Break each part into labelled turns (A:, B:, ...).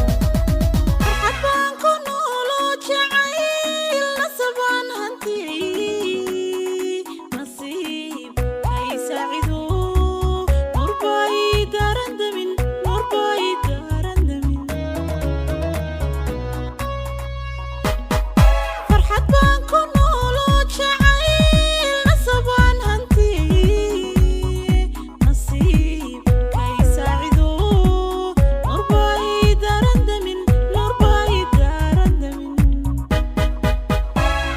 A: Farxad baan ku noolo, jacayl nasabaan hantiyey, nasiib kay saacido, nurbay daaran damin, nurbay daaran damin. Farxad baan ku noolo, jacayl nasabaan hantiyey, nasiib kay saacido, nurbay daaran damin, nurbay daaran damin.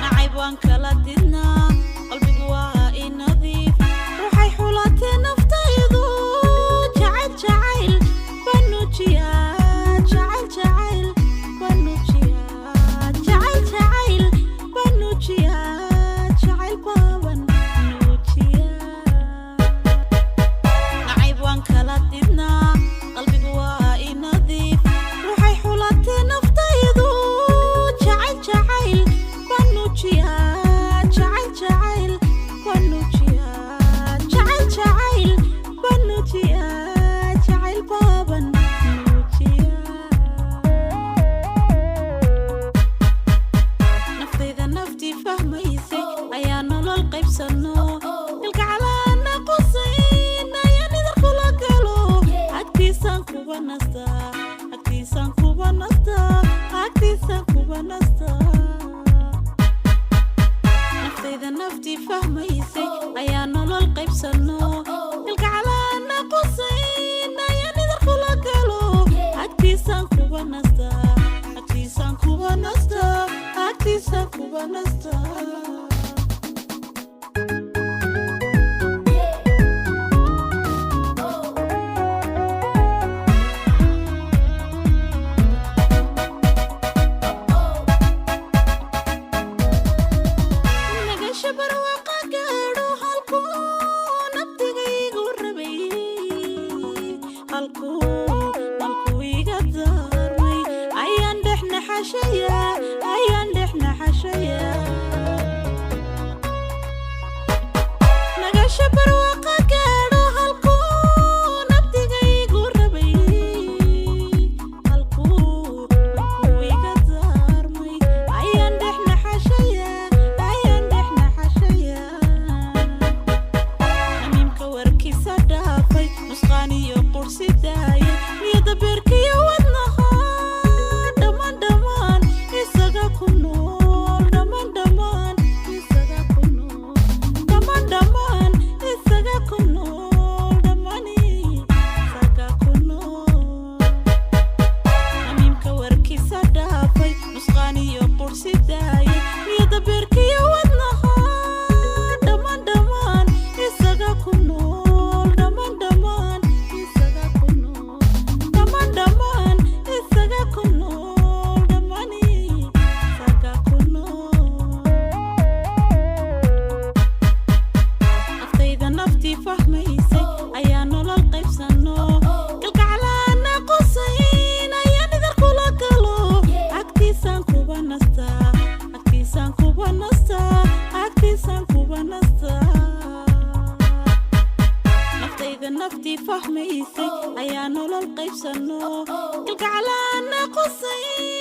A: Nacayb waan kala didnaa, qalbigu waa i nadiif, ruuxay xulatee naftaydu. Jacayl, jacayl baan nuujiyaa, jacayl, jacayl baan nuujiyaa, jacayl, jacayl baan nuujiyaa, jacayl baaban nuujiyaa. Nacayb waan kala didnaa, qalbigu waa i nadiif, ruuxay xulatee naftaydu. Jacayl, jacayl baan nuujiyaa, jacayl, jacayl baan nuujiyaa, jacayl, jacayl baan nuujiyaa, jacayl baaban nuujiyaa. Naftayda naftii fahmaysay ayaa nolol qaybsano, ilkacalaana qusayn ayaan idin kula galo. Agtiisaan kuba nastaa, agtiisaan kuba nastaa, agtiisaan kuba nastaa. Naftayda naftii fahmaysay ayaa nolol qaybsano, ilkacalaana qusayn ayaan idin kula galo. Agtiisaan kuba nastaa, agtiisaan kuba nastaa, agtiisaan kuba nastaa. Nagasha barwaqa gaadho halkuu nabdigaygu rabay, halkuu halkuu iga daarmay ayaan dhex naxashaya, ayaan dhex naxashaya. Nagasha barwaqa gaadho halkuu nabdigaygu rabay, halkuu halkuu iga daarmay ayaan dhex naxashaya, ayaan dhex naxashaya. Namiimka warkiisa dhaafay, nusqaan iyo qursi daayay, niyada beerkiyo wadnaha dhammaan dhammaan isaga ku nool, dhammaan dhammaan isaga ku nool, dhammaan dhammaan isaga ku nool, dhammaan isaga ku nool. Namiimka warkiisa dhaafay, nusqaan iyo qursi daayay, niyada beerkiyo wadnaha dhammaan dhammaan isaga ku nool, dhammaan dhammaan isaga ku nool, dhammaan dhammaan isaga ku nool, dhammaan isaga ku nool. Naftayda naftii fahmaysay ayaa nolol qaybsano, kalgaclaana qusayn ayaan idin kula galo. Agtiisaan kuba nastaa, agtiisaan kuba nastaa, agtiisaan kuba nastaa. Naftayda naftii fahmaysay ayaa nolol qaybsano, kalgaclaana qusayn.